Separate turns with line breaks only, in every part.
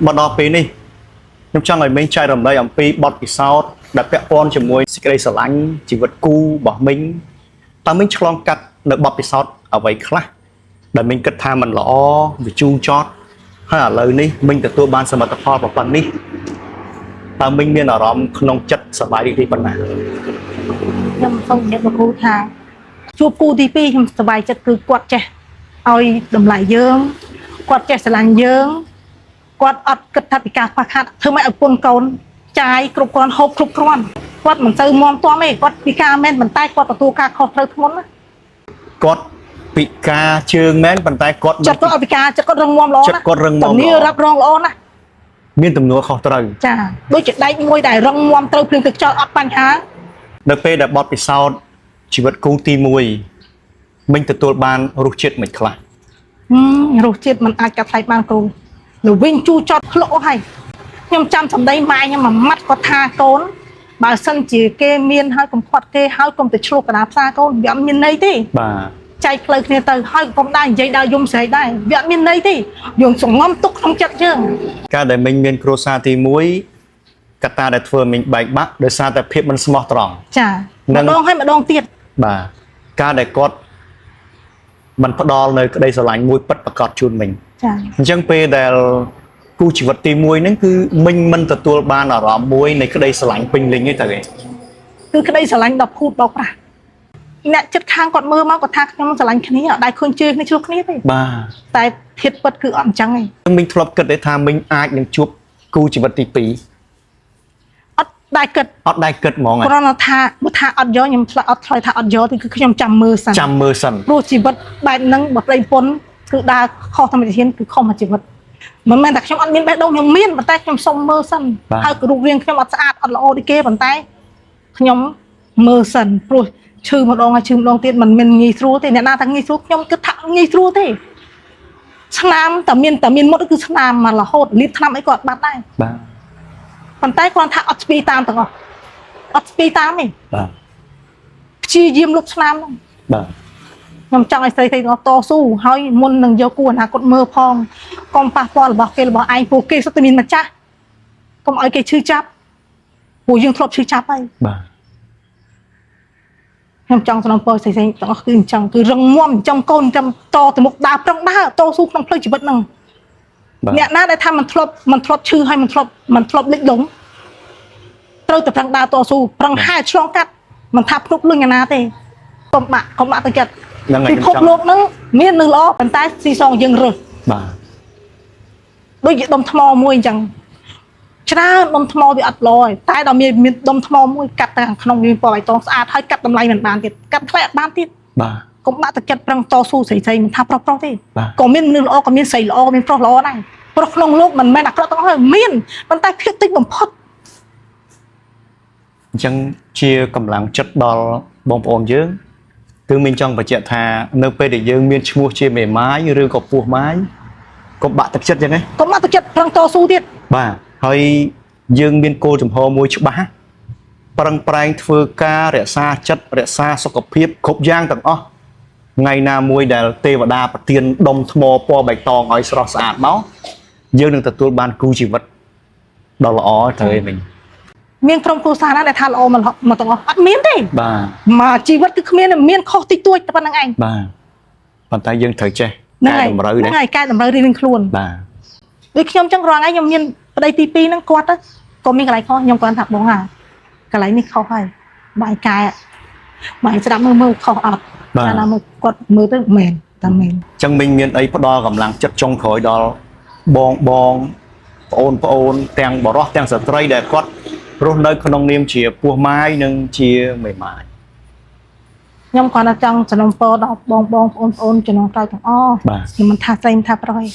មកដល់ពេលនេះខ្ញុំចង់ឲ្យមីងចែករំលែកអំពីបទពិសោធន៍ដែលពាក់ព័ន្ធជាមួយសេចក្តីស្រឡាញ់ជីវិតគូរបស់មីងតើមីងឆ្លងកាត់នៅបទពិសោធន៍អ្វីខ្លះដែលមីងគិតថាมันល្អវាជូរចត់ហើយឥឡូវនេះមីងទទួលបានសមិទ្ធផលប៉ុណ្ណេះតើមីងមានអារម្មណ៍ក្នុងចិត្តសប្បាយរីករាយប៉ុណ្ណា
ខ្ញុំសូមជម្រាបលោកគ្រូថាជួបគូទី2ខ្ញុំសប្បាយចិត្តគឺគាត់ចេះឲ្យតម្លៃយើងគាត់ចេះស្រឡាញ់យើងគាត់អត់គិតថាពីការខ្វះខាតធ្វើម៉េចឲ្យពុនកូនចាយគ្រប់គ្រាន់ហូបគ្រប់គ្រាន់គាត់មិនសូវមាំទាំទេគាត់ពិការមែនប៉ុន្តែគាត់ទទួលការខុសត្រូវធ្ងន់ណា
គាត់ពិការជើងមែនប៉ុន្តែគាត់មិន
ចិត្តគាត់អត់ពិការចិត្តគាត់រឹងមាំល្អ
ចិត្ត
ណាស់
គាត់រឹងមាំ
ធានា
ល្អ
រ៉ាប់រងល្អណាស់
មានទំនួលខុសត្រូវ
ចាដូចជាដែកមួយដែលរឹងមាំត្រូវភ្លៀងទឹកខ្យល់អត់បញ្ហា
នៅពេលដែលបទពិសោធន៍ជីវិតគូទី1មិញទទួលបានរសជាតិមិនខ្លះ
ហឹមរសជាតិมันអាចកាត់ថ្លៃបានគ្រូនៅវិញជូរចត់ធ្លក់អស់ហើយខ្ញុំចាំសម្ដីម៉ែខ្ញុំមួយម៉ាត់គាត់ថាកូនបើសិនជាគេមានហើយកុំខាត់គេហើយកុំទៅឆ្លោះកណ្ដាលផ្សារកូនវាអត់មានន័យទេ
បាទ
ចែកផ្លូវគ្នាទៅហើយកុំដែរនិយាយដល់យំស្រែកដែរវាអត់មានន័យទេយើងសងំទុកក្នុងចិត្តយើង
ការដែលមិញមានគ្រួសារទី1កត្តាដែលធ្វើឲ្យមិញបែកបាក់ដោយសារតែភាពមិនស្មោះត្រង់
ចា
នឹង
ម្ដងហើយម្ដងទៀត
បាទការដែលគាត់មិនផ្ដល់នៅក្តីស្រឡាញ់មួយពិតប្រាកដជូនមិញ
ចា
អញ្ចឹងពេលដែលគូជីវិតទី1ហ្នឹងគឺមិញមិនទទួលបានអារម្មណ៍មួយនៃក្តីស្រឡាញ់ពេញលេញទេតើគេ
គឺក្តីស្រឡាញ់ដល់ភូតដល់ប្រាស់អ្នកចិត្តខាងគាត់មើលមកគាត់ថាខ្ញុំស្រឡាញ់គ្នាអត់ដែរឃើញជេរគ្នាឆ្លោះគ្នាទេ
បាទ
តែធាតពិតគឺអត់អញ្ចឹងទេ
មិញធ្លាប់គិតទេថាមិញអាចនឹងជួបគូជីវិតទី
អត់ដែរគិត
2អត់ដែរគិតហ្មង
គ្រាន់តែថាបើថាអត់យកខ្ញុំឆ្លើយអត់ឆ្លើយថាអត់យកទេគឺខ្ញុំចាំមើលសិន
ចាំមើលសិន
ព្រោះជីវិតបែបហ្នឹងបើប្តីប្រពន្ធគឺដើរខុសធម្មជាតិគឺខុសមួយជីវិតមិនមែនតែខ្ញុំអត់មានបេះដូងខ្ញុំមានប៉ុន្តែខ្ញុំសុំមើលសិនហើយរូបរាងខ្ញុំអត់ស្អាតអត់ល្អដូចគេប៉ុន្តែខ្ញុំមើលសិនព្រោះឈឺម្ដងហើយឈឺម្ដងទៀតមិនមានងាយស្រួលទេអ្នកណាថាងាយស្រួលខ្ញុំគិតថាងាយស្រួលទេស្នាមតែមានមុតគឺស្នាមមករហូតលាបថ្នាំអីក៏អត់បាត់ដែរ
បាទ
ប៉ុន្តែគ្រាន់ថាអត់ស្ពីតាមទាំងអស់អត់ស្ពីតាមទេ
បាទ
ព្យាយាមលុបស្នាមហ្នឹង
បាទ
ខ្ញុំចង់ឲ្យស្រីស្រីទាំងអស់តស៊ូហើយមុននឹងយកគូអនាគតមើលផងកុំប៉ះពាល់របស់គេរបស់ឯងពួកគេសុទ្ធតែមានម្ចាស់កុំឲ្យគេឈឺចាប់ពួកយើងធ្លាប់ឈឺចាប់ហើយ
បាទ
ខ្ញុំចង់សំណពរស្រីស្រីទាំងអស់គឺអញ្ចឹងគឺរឹងមាំអញ្ចឹងកូនចាំតទៅមុខដើរប្រឹងដើរតស៊ូក្នុងផ្លូវជីវិតហ្នឹង
បាទ
អ្នកណាដែលថាមិនធ្លាប់មិនធ្លាប់ឈឺហើយមិនធ្លាប់មិនធ្លាប់លិចលង់ត្រូវតែប្រឹងដើរតស៊ូប្រឹងហែឆ្លងកាត់មិនថាភ្នំលុញយ៉ាងណាទេកុំបាក់កុំបាក់ទឹកចិត្ត
ហ្នឹងហើយ
ពិភព
ខ្ញុំចង់
លោកហ្នឹងមាននឹងល្អប៉ុន្តែស៊ីសងយើងរើស
បាទ
ដូចជាដុំថ្មមួយអញ្ចឹងច្រើនដុំថ្មវាអត់ល្អទេតែដល់មានមានដុំថ្មមួយកាត់ទៅខាងក្នុងវាមានពណ៌បៃតងស្អាតហើយកាត់តម្លៃមិនបានទៀតកាត់ថ្លៃអត់បានទៀត
បាទ
កុំបាក់ទឹកចិត្តប្រឹងតស៊ូស្រីៗមិនថាប្រុសប្រុសទេ
បាទ
ក៏មានមនុស្សល្អក៏មានស្រីល្អក៏មានប្រុសល្អដែរប្រុសក្នុងលោកមិនមែនអាក្រក់ទាំងអស់ទេមានប៉ុន្តែភាគតិចបំផុត
អញ្ចឹងជាកម្លាំងចិត្តដល់បងប្អូនយើងគឺមានចង់បញ្ជាក់ថានៅពេលដែលយើងមានឈ្មោះជាមេម៉ាយឬក៏ពោះម៉ាយកុំបាក់ទឹកចិត្តចឹងណា
កុំបាក់ទឹកចិត្តប្រឹងតស៊ូទៀត
បាទហើយយើងមានគោលជំហរមួយច្បាស់ប្រឹងប្រែងធ្វើការរក្សាចិត្តរក្សាសុខភាពគ្រប់យ៉ាងទាំងអស់ថ្ងៃណាមួយដែលទេវតាប្រទានដុំថ្មពណ៌បៃតងឲ្យស្រស់ស្អាតមកយើងនឹងទទួលបានគូជីវិតដ៏ល្អត្រូវឯវិញ
មានក្រុមគ្រួសារណាដែលថាល្អមកមកទាំងអស់អត់មានទេ
បាទ
មកជីវិតគឺគ្មានទេមានខុសតិចតួចតែប៉ុណ្្នឹងឯង
បាទប៉ុន្តែយើងត្រូវចេះ
ហ្នឹង
កែតម្រូវ
ហើយ
ណា
ហ្នឹងហើយកែតម្រូវរៀងៗខ្លួន
បាទ
ដូចខ្ញុំចឹងរាល់ថ្ងៃខ្ញុំមានប្តីទី2ហ្នឹងគាត់ទៅក៏មានកន្លែងខុសខ្ញុំគាត់ថាបងអាកន្លែងនេះខុសហើយបងឯងកែបងឯងស្ដាប់មើលមើលខុសអត់
បាទ
កាលណាមកគាត់មើលទៅមែនតែមែន
អញ្ចឹងមិញមានអីផ្ដល់កម្លាំងចិត្តចុងក្រោយដល់បងបងប្អូនប្អូនទាំងបរោះទាំងស្ត្រីដែលគាត់រស់នៅក្នុងនាមជាពោះម៉ាយនិងជាមេម៉ាយ
ខ្ញុំគាត់ថាចង់សំណូមពរដល់បងបងប្អូនប្អូនចំណងក្រោយទាំងអស់
បាទ
ខ្ញុំមិនថាស្រីមិនថាប្រុសទេ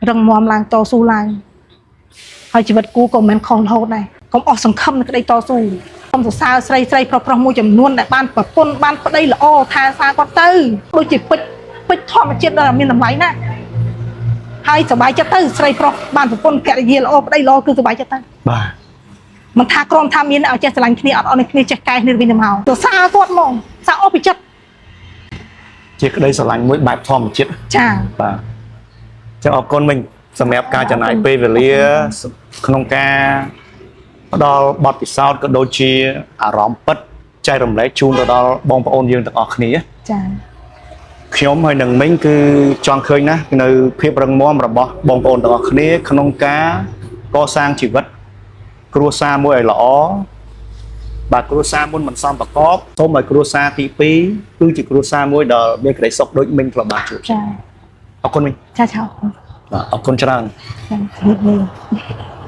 រឹងមាំឡើងតស៊ូឡើងហើយជីវិតគូក៏មិនមែនខុសរហូតដែរកុំអស់សង្ឃឹមនៅក្តីតស៊ូកុំសរសើរស្រីស្រីប្រុសប្រុសមួយចំនួនដែលបានប្រពន្ធបានប្តីល្អថែសារគាត់ទៅដូចជាពេជ្រពេជ្រធម្មជាតិដែលមានតម្លៃណាស់ហើយសប្បាយចិត្តទៅស្រីប្រុសបានប្រពន្ធភរិយាល្អប្តីល្អគឺសប្បាយចិត្តទៅ
បាទ
មិនថាក្រុមថាមានឲ្យចេះស្រឡាញ់គ្នាអត់អត់គ្នាចេះកែគ្នាវិញទៅមកសរសើរគាត់ហ្មងសើអស់ពីចិត្ត
ជាក្តីស្រឡាញ់មួយបែបធម្មជាតិ
ចា
បាទអញ្ចឹងអរគុណមិញ សម្រាប់ការចំណាយពេលវេលាក្នុងការផ្ដល់បទពិសោធន៍ក៏ដូចជាអារម្មណ៍ពិតចែករំលែកជូនទៅដល់បងប្អូនយើងទាំងអស់គ្នា
ចា
ខ្ញុំហើយនឹងមីងគឺចង់ឃើញណាស់នៅភាពរឹងមាំរបស់បងប្អូនទាំងអស់គ្នាក្នុងការកសាងជីវិត គ្រួសារមួយឲ្យល្អបាទគ្រួសារមុនមិនសមប្រកបសូមឲ្យគ្រួសារទី2គឺជាគ្រួសារមួយដ៏មានក្តីសុខដូចមីងធ្លាប់បានជួប
ចា
អរគុណមីង
ចាចាអរគុណ
បាទអរគុណច្រើន
ចាជំរាបលា។